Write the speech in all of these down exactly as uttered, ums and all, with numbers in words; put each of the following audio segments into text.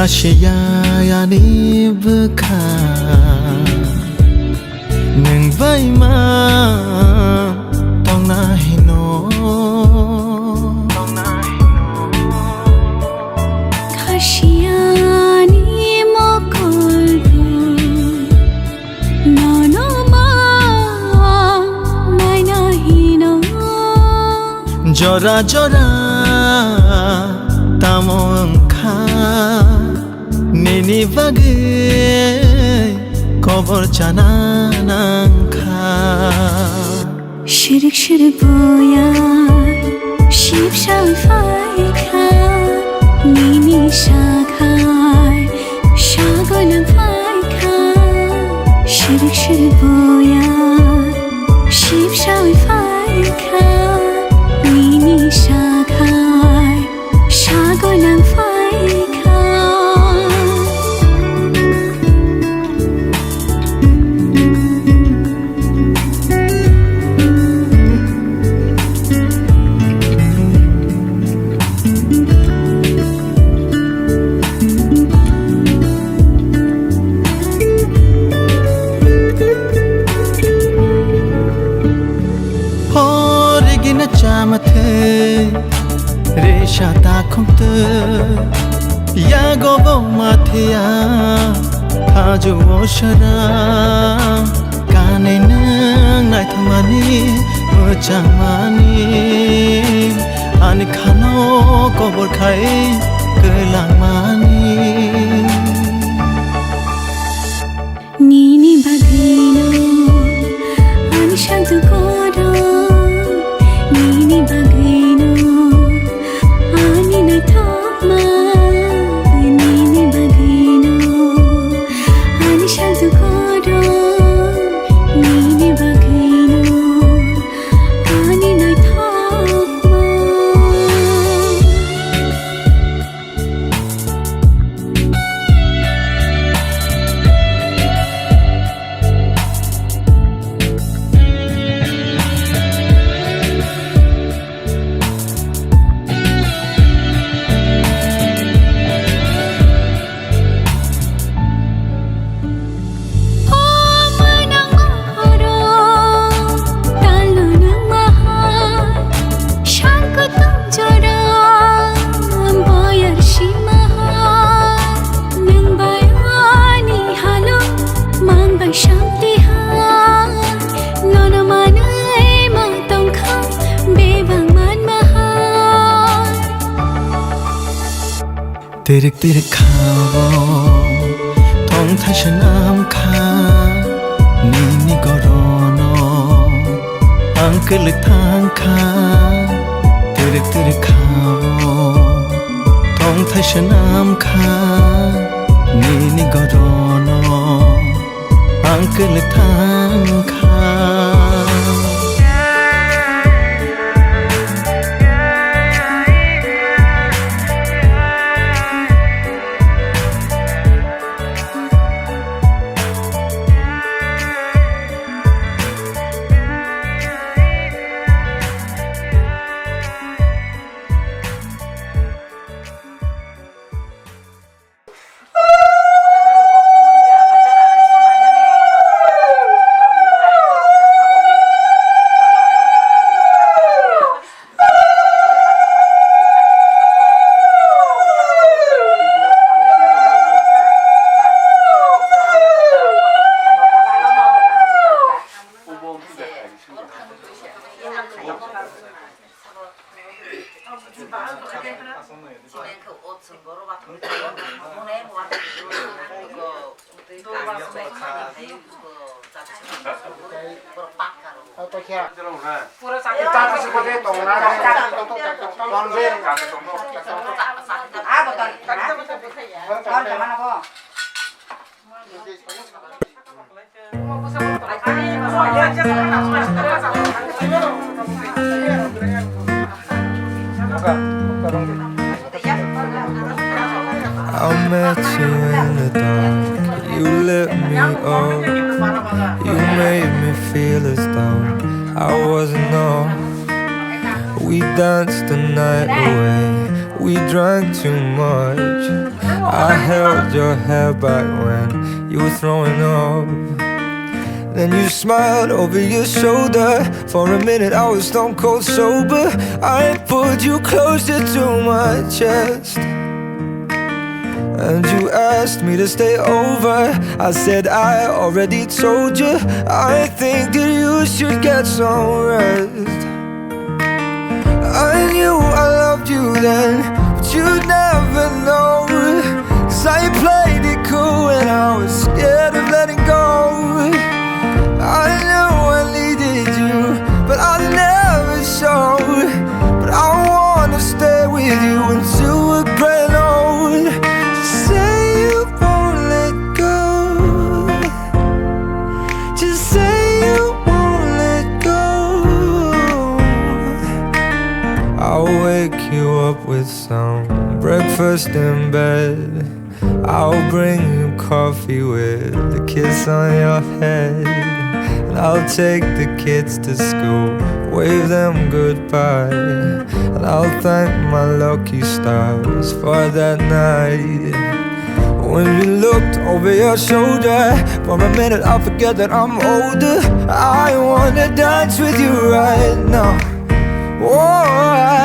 Siya ani bwkha nwng bai ma tongna hino. Khasiani mokolbo nono ma naina hino. Jora jora tamo wngkha nini bagwi kobor chana nangkha. Shirik shirik boya ship shawi phaikha nini sakhai sagolang phaikha. Shirik shirik boya ship shawi phaikha nini sakhai sagolang phaikha. Horigina chamathai resa takhumtwi yago bo mathiya. Hajo o sara kanwi nwng naithokmani mwchangmani ani khano kobor khai kwlangmani. Nini bagwino ani santu koro, nini bagwino ani naithokma, nini bagwino ani santu koro, nini bagwino ani naithokma. O mwnang oro talo nang maha, sal kutung jora boyar si maha, nang bai ani halo mang bai shanti ha, nono manai ma tongkha bebang man maha. Tirik tirik khao, tong thaisa nam kha, nini gorono ang kwlwi thang kha. Tirik tirik khao, tong thaisa nam kha, nini gorono ang kwlwi thang kha. I met you in the dark, you lit me up, you made me feel as though I wasn't off. We danced the night away. We drank too much. I held your hair back when you were throwing up. Then you smiled over your shoulder. For a minute, I was stone cold sober. I pulled you closer to my chest. And you asked me to stay over. I said, "I already told you. I think that you should get some rest." I knew I loved you then, but you'd never know. 'Cause I played it cool and I was scared of letting go. I knew I needed you, but I never showed. But I wanna stay with you until we're gray old. Just say you won't let go. Just say you won't let go. I'll wake you up with some breakfast in bed. I'll bring you coffee with a kiss on your head. And I'll take the kids to school, wave them goodbye. And I'll thank my lucky stars for that night. When you looked over your shoulder, for a minute I forget that I'm older. I wanna dance with you right now. Oh,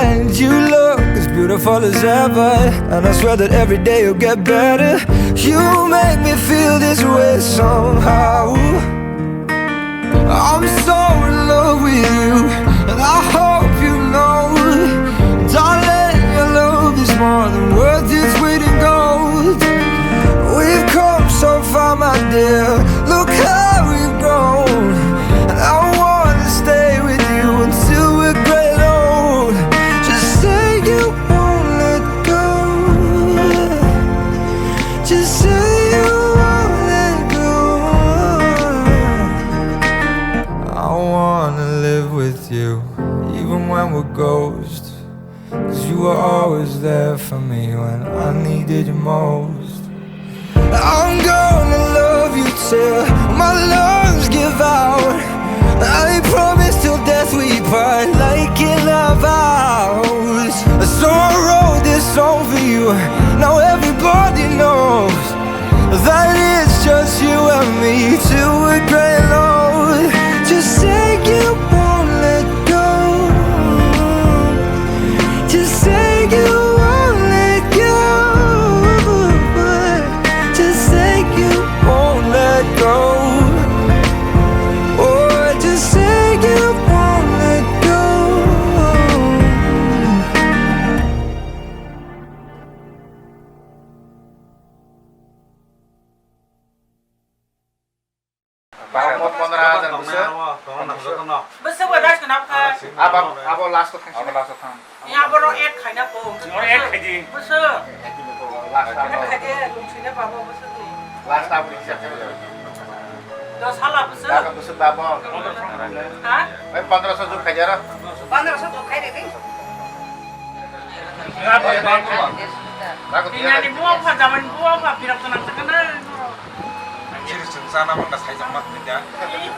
and you look as beautiful as ever. And I swear that every day you'll get better. You make me feel this way somehow. I'm so in love with you, and I hope you know, darling, your love is more than worth its weight in gold. We've come so far, my dear, look how we've grown, and I wanna stay with you until we're gray old. Just say you won't let go. Just say you won't let go. I wanna live with you, even when we're ghosts. 'Cause you were always there for me when I needed you most. I'm gonna love you till my lungs give out. I promise till death we part like in our vows. So I wrote this song for you. Now everybody knows that it's just you and me till we're gray old. Just say you won't let go. Just say you won't let go. Just say you won't let go. Oh, just say you won't let go. Pondro hajar bwswk. Bwswk bai bai khna kha. Abo, abo last o thang. Abo last o thang. Ni abo ro add khaina ko. Oro add khai di. Bwswk. Last o. Add khai de, lung sina babo bwswk ni. Last abo ni hisab khe. Dos hala bwswk. Babo bwswk babo. Ha? Oi pondro so jug khai di aro. Pondro so jug khai di. Inani buwa pha, jamani buwa pha, pirap tanang takana. Chiri chwng chana mangka saijak mat ni da.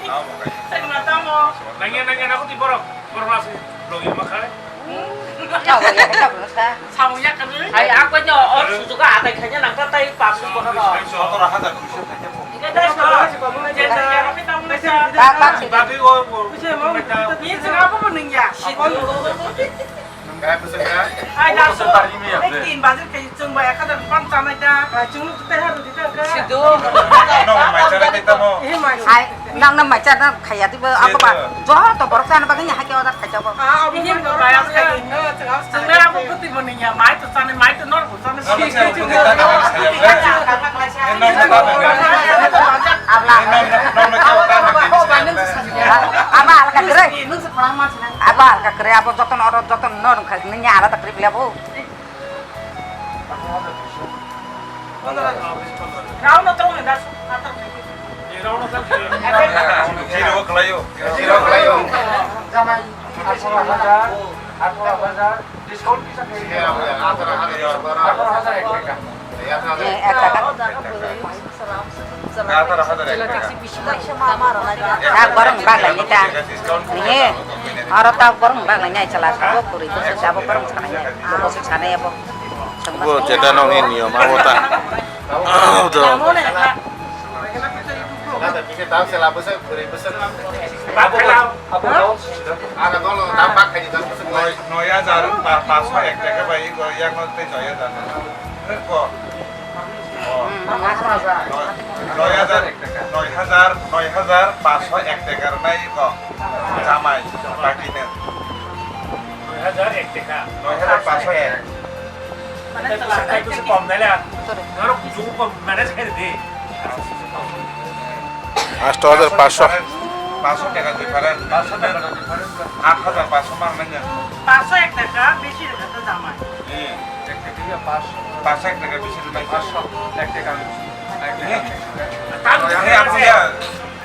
Tamo kai. Tamo, tamo. Nangya, nangya, nakuti borok. Borok lasi. Logi makhai. Samung ya kami. Ai, aku aja or sujuka atai khaja nangka tai pasu kono no. Sotor hajar duiso khaja po. Ini dah so. Jadi ya, tapi tamu nasa. Bagi o. Ini sengapa menengya? Kaya bwswk na? Ai, daso. Bwswk tarjini ya? Tin bajar kaya chwng bai ekhajar pan chanai da. Chwng nuk tei haru di ta ka. Sido. No, mai chanai tei tamo. Eh, mai. Ai, nang na mai chana khaya di bo, abo ba. Joto borok chana bagwi ni hakhe order khai jabo. Ah, abo ini mai ba ya khai. Chwng na abo kuti bo ni ya, mai to chanai, mai to nor bo chanai. Abla. Abo alka kre. Abo alka kre, abo jotono oro jotono no rwngkha, nini alada kre bele abo. Round no tong na. Zero khlaio. Zero khlaio. Jamai, atharo hajar, atharo hajar, discount kisa khe. Atharo hajar, atharo hajar ek taka. Eh, ek taka. Atharo hajar ek taka. Tak borong baglaini ta. Ni he. Oro tak borong baglaini ai chala sabo kuri bwswk sabo borong sanai. Bwswk sanai abo. Bo jeta nokni niyom abo ta. Abo to. Noi, noi hajar pa-, paso ek taka bai, ego yang tei noi hajar. Ko. Noi hajar, noi hajar, noi hajar paso ek taka rwnai ko. Chamai, baki no. Noi hajar ek taka. Noi hajar paso ek. Mane, sakai kusu kom nai la. Sorry. Noro kusu kom manage khai de. Asto hajar paso. Paso taka difference. Paso taka difference. Aat hajar paso mang nanya. Paso ek taka besi rwkha to chamai. Paso ek taka bisi rwnai. Paso ek taka bisi. Tamo, tamo, tamo.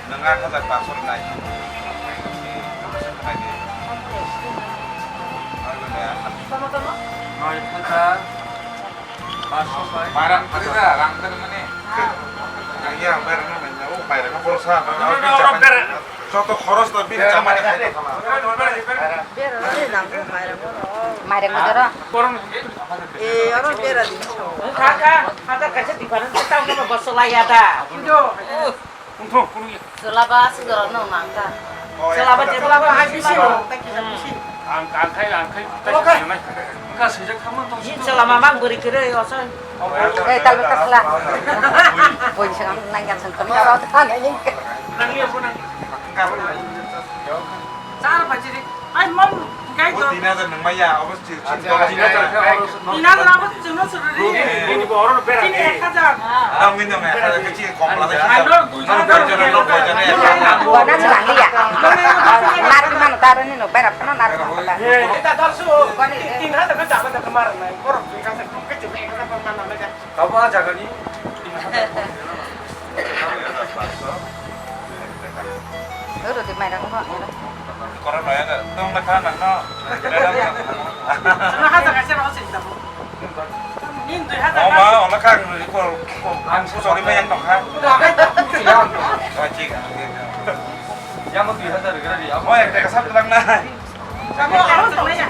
Nwng aat hajar paso rwnai. Noi hajar paso bai. Marang kiri da, rang kiri mani. Nang ya, bayar na, nang ya, oh, bayar na, borsa, bayar na, joto khoros to bini chamani khai tongkha. Mairang bojaro. Eh, oro bera di. Kha, kha, hajar kaisa difference, tamo tamo bosolai ya da. Chwla ba aswk jora no nang kha. Chwla ba je chwla ba hai bisi o, ta kisa bisi. Ang, ang khai, ang khai, ta kisa nai. Wngkha swijak thangma tong. Jin chwla ma mang bwrwi kwrwi o soi. Eh, tal bwkha chwla. Boi sing ang nang gan sing tong ka ba ta nai. Nang ni abo nang. Char ba jiri. Ai, mam, gai to. Tin hajar nang maya, obo si, si, tin hajar khe oro. Tin hajar abo chwngno suru ri. Bini bo oro no bera. Chini ek hajar. Tang min dong ek hajar khe chini kom la. Ai, no, dui hajar. Bana chwlang liya. Nar mano taro ni no bera phano nar mano la. Eta darsu. Tin hajar khe jaba da mar nai. Borok dui hajar khe chwng ek hajar man nai. Tamo a jagani. Oro di mairang ko. Kora naya ga, tong na kha nang no. Suna hajar kaisa ro sing tamo. Ning dui hajar. Oma, ona kha ang ri ko, ko, ang so sorry ma yang tong kha. Oh, chik. Yang mo dui hajar ri ri. Mo ek taka sab lang na. Tamo aro tong na ya.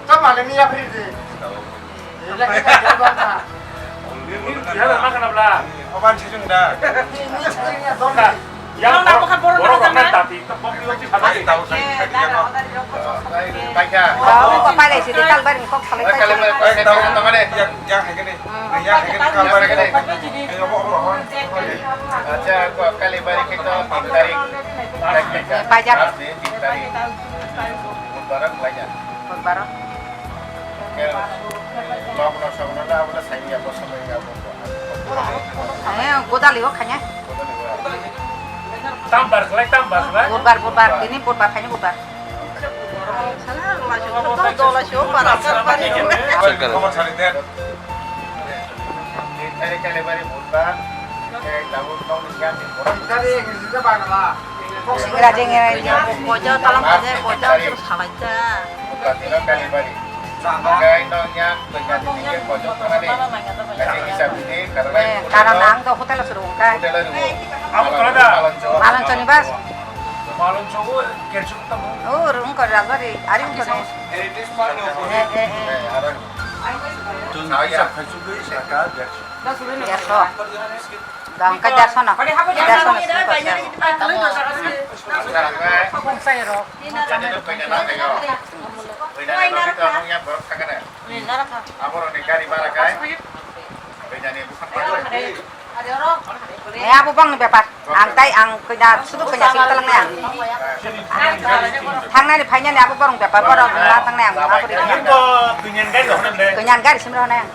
Tamo malik ni yapri de. Ini biasa makan apa? Oban sijung da. Ini sijung ya, don. Yang nak makan borok, borok makan tati, tepok di uji sana. Tahu saya. Baiklah. Kau apa lagi sih, tal bari kok sampai. Kalimat, tahu teman deh. Yang, yang ini. Yang ini, kalau bari ini. Ayo, apa, apa, apa. Acha, kali bari kita, tarik. Bajar. Tarik. Barang banyak. Baro. Ke, lok no sokno na, abo na sai ya, bo samai ya, bo. Eh, godali o khanya. Tam bar khlai, tam bar khlai. Budbar, budbar, tini budbar, khanya budbar. Sala, dola sio, para, para. Khobor sari de. Kali, kali bari budbar. Ingraji, ingraji. Bojo, talang bojo, bojo, ang suru salai ta. Karang ang to hotel suru ungka. Abo kala da. Malon choni bas. Malon chogo, kerchu tamo. Oh, rung ko rajbari, ari ungko ne. Eh, eh, eh. Dersho. Dangka dersho no. Dersho no. Eh, abo bang ni bepar. Ang tai ang kanya sudu kanya sing talang nai ang. Thangnani phainani abo borong bepar, borong ma thangnai ang ma bwrwi. Nini bo kanya ni gari rohor nai de. Kanya ni gari sim rohor nai ang.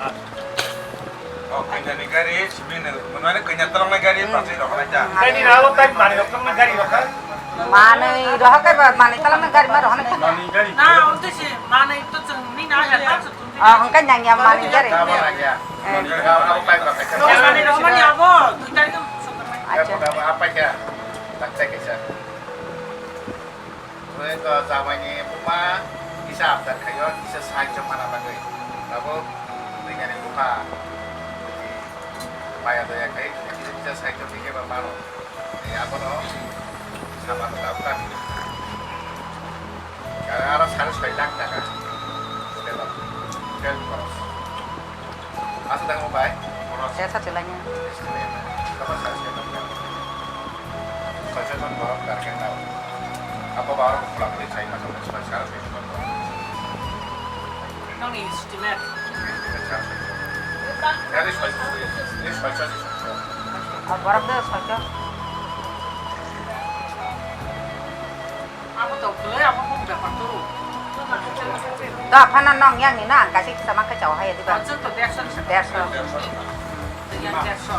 Oh, kanya ni gari sim ni, mane kanya talang nai gari. Hmm. Pasi rohor nai ja. Gari na abo tai mani talang nai gari rohor. Mani rohor kai ba, mani talang nai gari ma rohor nai. Mani gari. Na, unte si mani to chwng ni na ya ta. Ah, hwnkhe nangya manwi jare. Abo nangya. Eh. Abo pai ba kaisa. Abo nangya abo, dui tarikh. Acha. Abo, abo apai kha. Takte kaisa. Oi to jamaini buma kisa abdar khaio, kisa sahajyo mana bagwi. Abo nangya ni bupha. Maya daya khai, kisa kisa sahajyo khe ba mano. Abono sama no tabuk tabuk. Aro sare soi lakh taka. Hotel o. Hotel khoros. Asa tangmo bai? Khoros. Sesa chelanya. Kabar sare soi lakh taka. Soi soi ton borok darkar na. Apa baru pulang ni chai masuk soi sare soi ton borok. Nongni estimate. Estimate sare soi ton. Dari soi soi soi soi. Borok de soi ton. Abo to kwlwi, abo kok bepar to. To aphano nong yang ni na, ang kaisa kisa ma khe chao hai diba? Chwng to derso ni sa. Derso. Yang derso.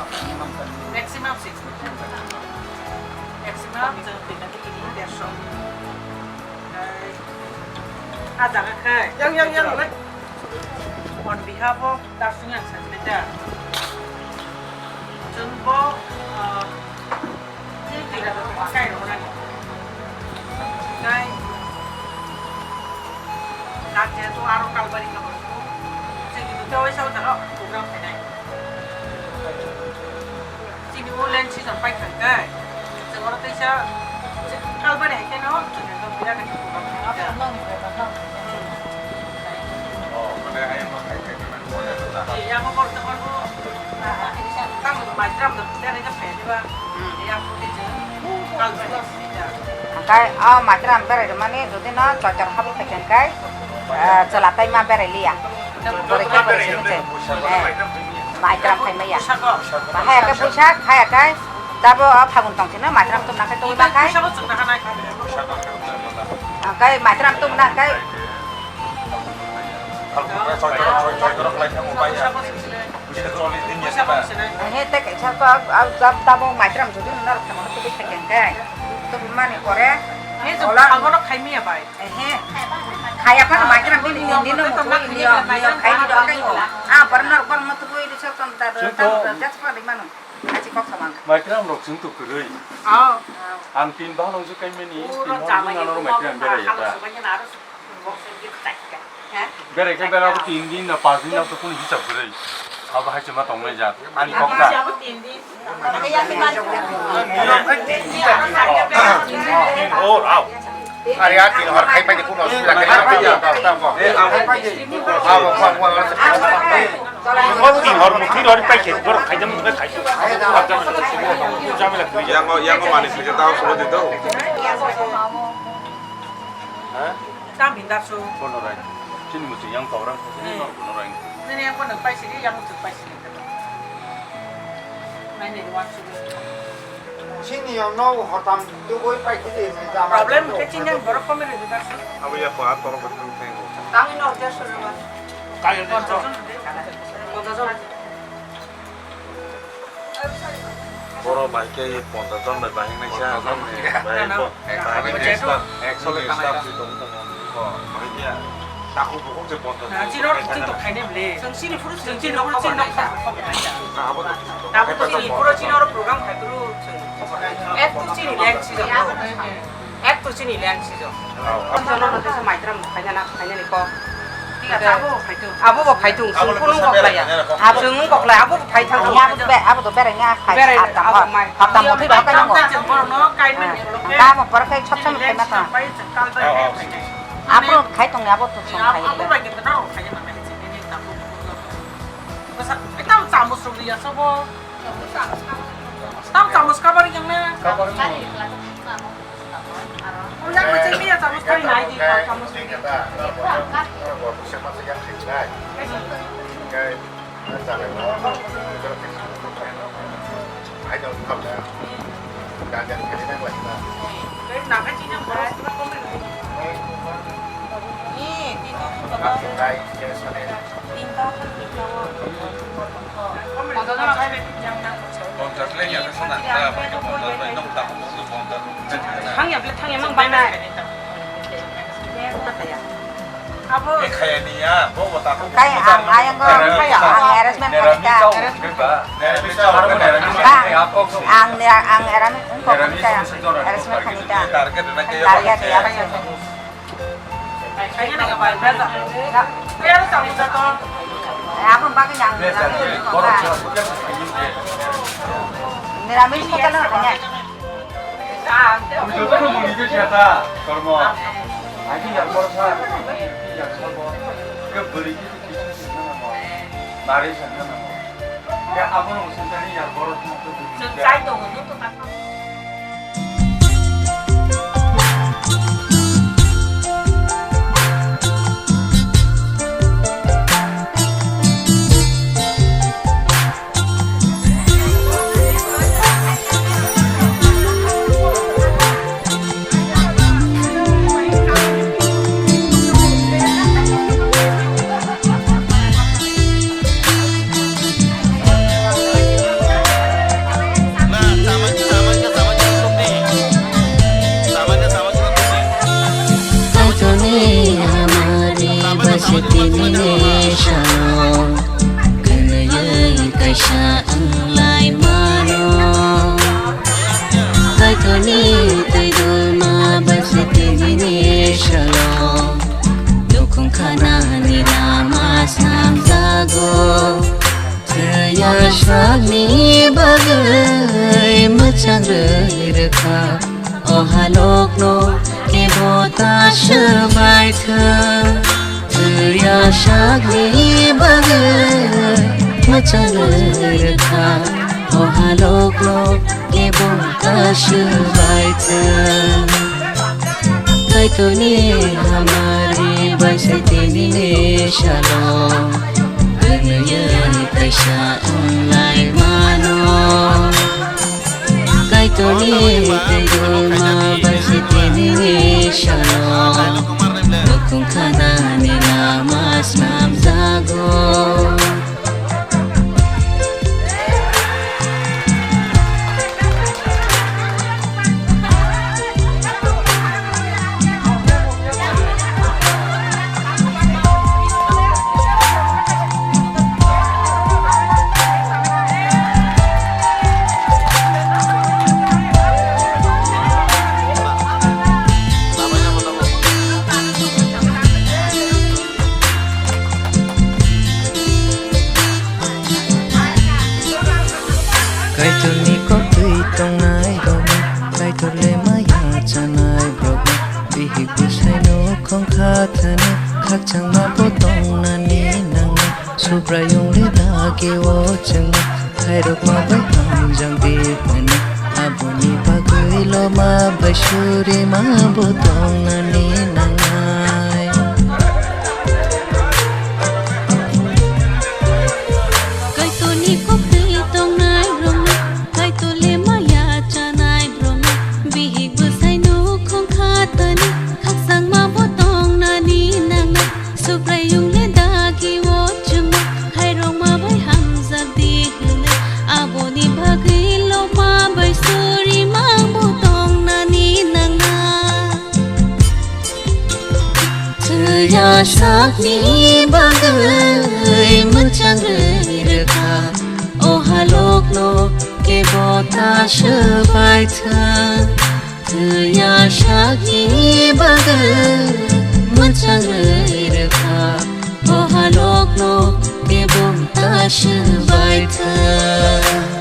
Maximum six. Maximum chwng twi na twi ni derso. Ah, jaga khai. Yang, yang, yang, le. On behalf of Darsing ang sajle da. Chwng bo, ah, Tei tei da da kai rok nani. Kai. Nak je to aro kalbari ka bo. Chini to tei sa da program khainai. Chini o len season pai thang kai. Chwng oro teisa kalbari hai khe no chini to birat khe program khainai. Hwnkhe o maitram berai rwmani jodi no choitor habwi phaikha hwnkhe, ah, chwla tai ma berai liya. Boroi khe boroi simi se. Eh, maitram khai maya. Bahai khe puisa, khai khe dabo o phagun tong sino maitram tum nakhai tong nakhai. Hwnkhe maitram tum nakhai. He, tei kaisa ko, ab, ab, ab, tabuk maitram jodi norok tongmani tubui thaiken khe. Tubui mani pore. He, ola. Abono khaimiya bai. He. Khaya phano maitram bini tindi no muchung niyo, niyo khaini do kai ko. Ah, bar norok bar mo tubui ri sok ton ta, ta, ta, jas pa ri manu. Achi kok samang. Maitram rok chwng tu kwrwi. Oh. Ang tin ba nong je kaimani, tin hor nang norok maitram berai ya ta. Berai khe berai abo tin din na pas din na to kunu hisab kwrwi. Abo hai chuma tongnai jat. Ani kok da. Oh, rao. Are a tin hor khai pai de kunu osubida khai. Abo, abo, abo. Mo tin hor muthwi rori pai khe borok khaijam muthwi khai. Jamila kwrwi. Yango, yango mani sujata osubidi do. Ha? Tam hinda su. Bono rai. Chini musi yang kau orang. Hmm. Bono rai. Nini yang bono pai sini, yang musi pai sini. Nai nai wan su. Chini yang no hotam tu boi pai kiri ni jama. Problem ke chini yang borok kami ni hinda su. Abo ya ko ator ko thang thang. Kami no dia su. Kaya ni so. Borok bai khe ponchash jon bai bahai nai sa. Ponchash jon. Bai bo. Ekso, ekso le kanai staff si tong tong. Ko, bahai khe takhuk bukhuk se ponchash jon. Chini rok chini to khaine bwle. Chini phuru chini rok khobor nai sa. Abo to. Abo to chini phuru chini rok program khai phuru khobor nai. Ek to chini leng si jok. Ek to chini leng si jok. Jono no tesa maitram khaina na khaina ni kok. Thik ase, abo phaitung. Abo bo phaitung, sung kunu kok laya. Sung kok laya, abo bo phaithang. Abo to be, abo to berai nya khai. Berai, hapta abo mo. Mai. Hapta mo thwi ba kai mo. Abo no kai mani. Ka mo por kai chap cham khai ma ta. Abo khai tong abo to sung khai. Abo ba gita na khai ma khai. Basa, ekdam chamus rok ya sabo. Tam chamus kabar yang na. Kabar mo. Yak macam ni ya chamus kali nai di chamus ni. Thangya bele thangya mang bangnai. Abo. Kaya ni ya, bo bo ta ko. Kaya ang ayang ko. Kaya. Ang arrangement kaya. Ang, ang arrangement kaya. Ang arrangement kaya. Target na kaya. Target ya. Kaya. Kaya na kaya. Kaya na kaya. Ako bakit ang niramis ko ka na kanya. Jotono muni khe khe ta, kormo. Aji yak borok sa, yak sabo. Khe bwrwi khe khe khe khe namo. Nari sa namo. Khe abono usantani yak borok sa. Chwng chai tongo, nwng to ma. Kaitoni hamari basitini salo. Kwnwi kaisa wnglai mano. Kaitorni twi dulma basitini salo. Dukhung khanani lama snamjago. Thwiya sakni bagwi mwchang rwi rwkha. O halokno kebo ta swbai thwng. Thwiya sakni bagwi mwchang rwkha. O halokno kebo ta swbai thwng. Kaitorni hamari bai se tini salo. Kwnwi kaisa wnglai mano. Kaitorni twi dulma bai se tini salo. Dukhung khanani lama snamjago. Kaitorni koktwi tongnai rokno, Kaitor le maya chanai rokno, bihik bwsaino khongkha thani, khakchangma bo tongnani nangnai, Subraiyung le dagi o chwngno, khairokma bai hamjak di hwnwi, aboni bagwi loma bai surima bo tongnani nangnai. Kaitorni koktwi tongnai rokno, Kaitor le maya chanai rokno, bihik bwsaino khongkha thani, khakchangma bo tongnani nangnai, Subraiyung le dagi o chwngno, khairokma bai hamjak di hwnwi, aboni bagwi loma bai surima bo tongnani nangnai. Thwiya sakni bagwi mwchang rwi rwkha, o halokno kebo ta swbai thwng. Thwiya sakni bagwi mwchang rwi rwkha, o halokno kebo ta swbai thwng.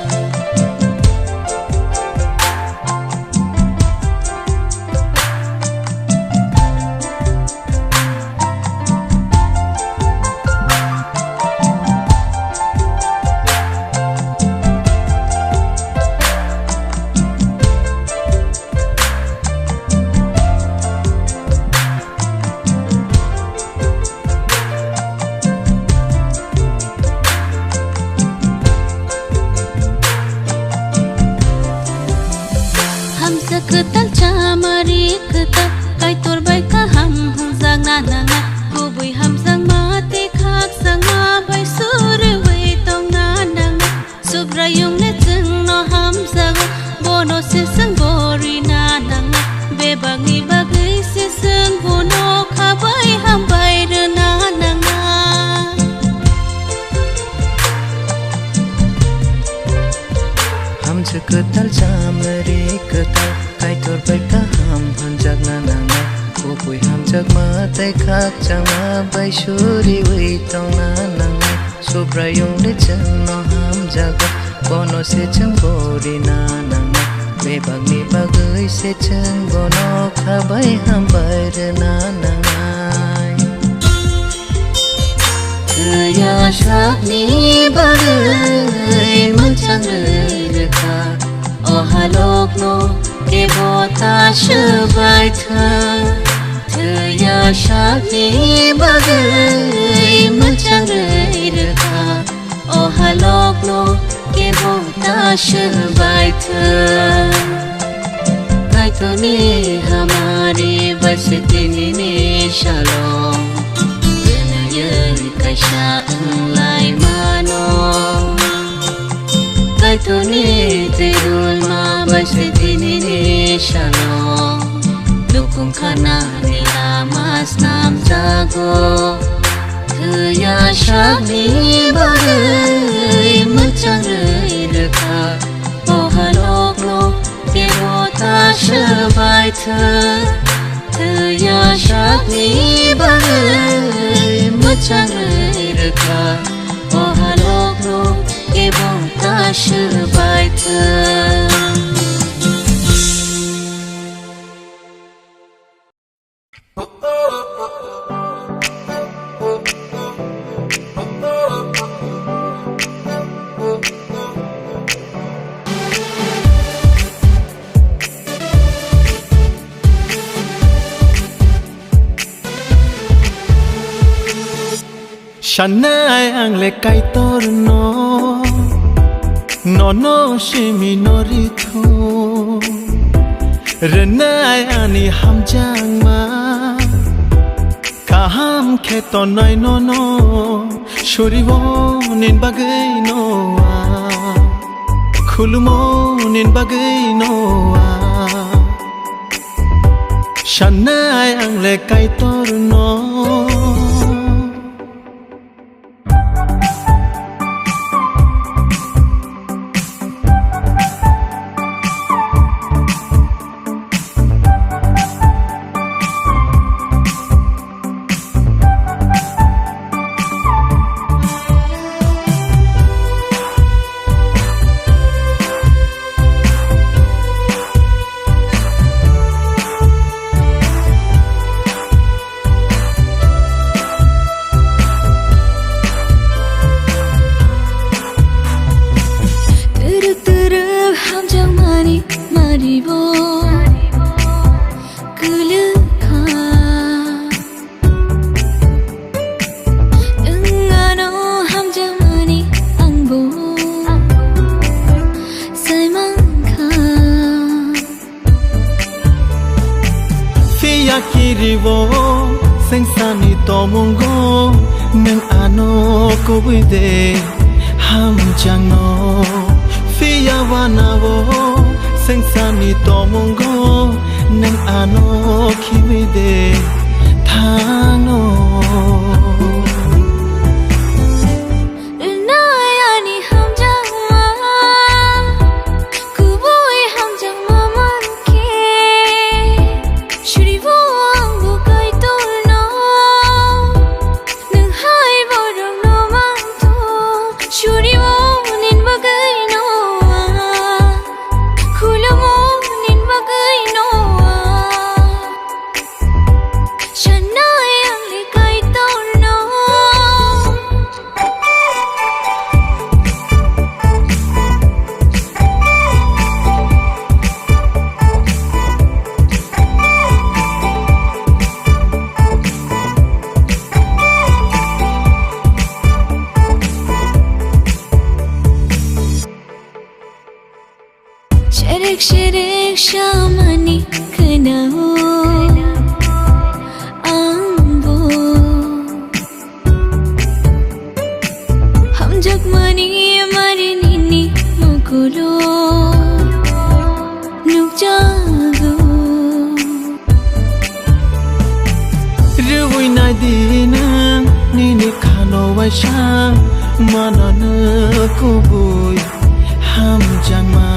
Hamsa kwtal chamari kwtal, Kaitor bai kaham hwnjakna nangnai, kubui hamjakma tei khakchangma bai suriui tongna nangnai. Subraiyung le chwngno hamjago, bono se chwng bo rina nangnai, bebakni bagwi se chwng bono kha bai hambai rw Ui hamjakma tei khakchangma bai suriui tongna nangnai. Subraiyungni chwngno hamjago, bono se chwng gorina nangnai. Bebakni bagwi se chwng bono kha bai hambai rwna nangnai. Thwiya sakni bagwi mwchang rwkha, o halokno kebo ta swbai thwng. Thwiya sakni bagwi mwchang rwkha, o halokno kebo ta swbai thwng. Kaitorni hamari bai se tinini salo, twnwi kaisa wnglai mano. Kaitorni twirwima bai se tinini salo, nukhung khanani lama snamjago. Thwiya sakni bagwi mwchang rwkha, o halokno kebo ta swbai thwng. Thwiya sakni bagwi mwchang rwkha, o halokno kebo ta swbai thwng. Sanai ang le Kaitorno, nono simi no rithu. Rwnai ani hamjakma, kaham khe tonai nono, suribo nin bagwi noa, khulumo nin bagwi noa. Sanai ang le Kaitorno. Twrwk twrwk hamjakmani maribo kwlwkha. Nwng ano hamjakmani angbo saimankha. Phiya kiribo sengsani tomungo nwng ano kubui de hamjakno. Phiya wanao sengsani tomungo nwng ano khibi de thano. Rwnai ani hamjakma, kubui hamjakma mankhe, suribo angbo Kaitorno, nwng hai borokno mantho, suribo nin bagwi noa, khulumo nin bagwi noa. Sanai ang le Kaitorno. Sherek sherek samani khnao angbo. Hamjakmani mari nini mukulo nukjago. Rwui nai di nwng nini khano waisa manano kubui hamjakma.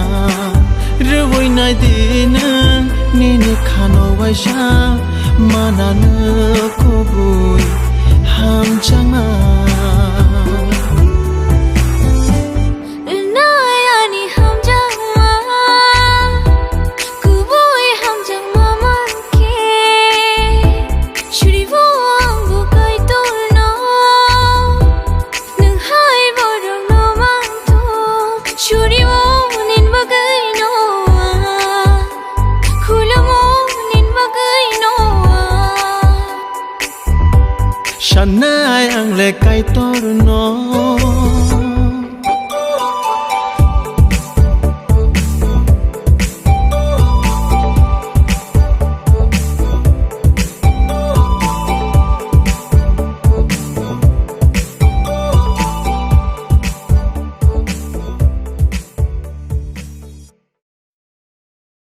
Rwui nai di nwng nini khano waisa Manano kubui hamjakma. Nai ani hamjakma, kubui hamjakma mankhe, suribo angbo Kaitorno, nwng hai borokno manthogo, suribo nini bagwino ang, khulumo nini bagwino ang. Sanai ang le Kaitorno.